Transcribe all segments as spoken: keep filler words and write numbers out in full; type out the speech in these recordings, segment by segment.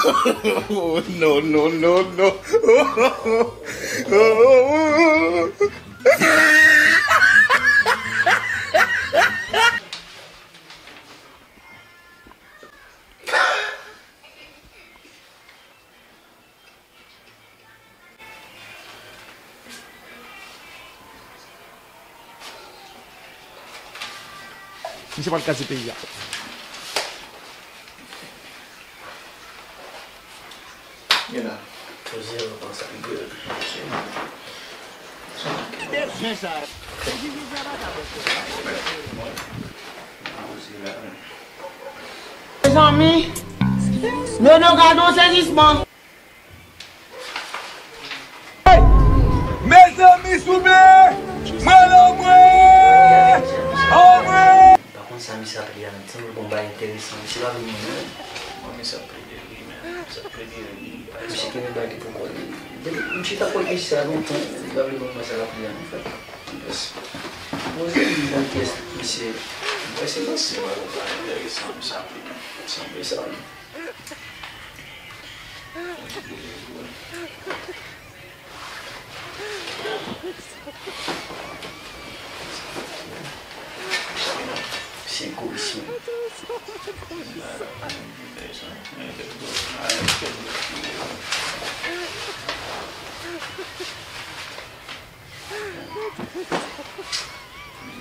Oh, no, no, no, no. Misye pral kraze peyi a. Gen la. Plizyè repas ki grenn. Bezwen sa. Mezanmi, Nono, gade yon sezisman. Mezanmi, souple! Mwen la, mwen! Anmwe! M pa konn sa misye ap li a, men sanble gon bagay enteresan. Misye pa vin mwen menm. Mwen, misye ap plede ri, men. Misye ap plede ri. Misye kenbe bagay li pou kò li. Depi misye ta kòl mesye a lontan, li pa vle ban mwen sa l ap li a, an fèt. Poze li nan pyès misye. Mwen se nan se mwen, gon bagay enteresan, misye ap li. Sanble sa, wi. Se kouri sou.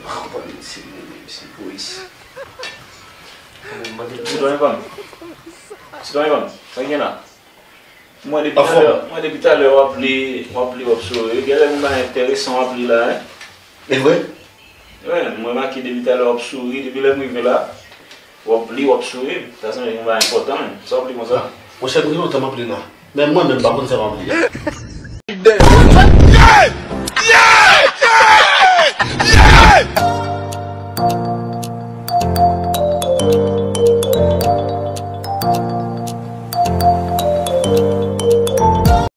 Konprann se, se polis. Sitwayen Van. Sitwayen Van, sa gen la? Mwen depi talè, mwen depi talè w ap li, w ap li, w ap souri. Gen lè gon bagay enteresan w ap li la, en. E vre? Wi, mwen remake depi talè w ap souri, depi lè m rive la, w ap li, w ap souri. Sa sanble yon bagay enpòtan, menm. Sa w ap li konsa? Monchè, depi lontan m ap li la. Men mwen menm, m pa konn sa m ap li.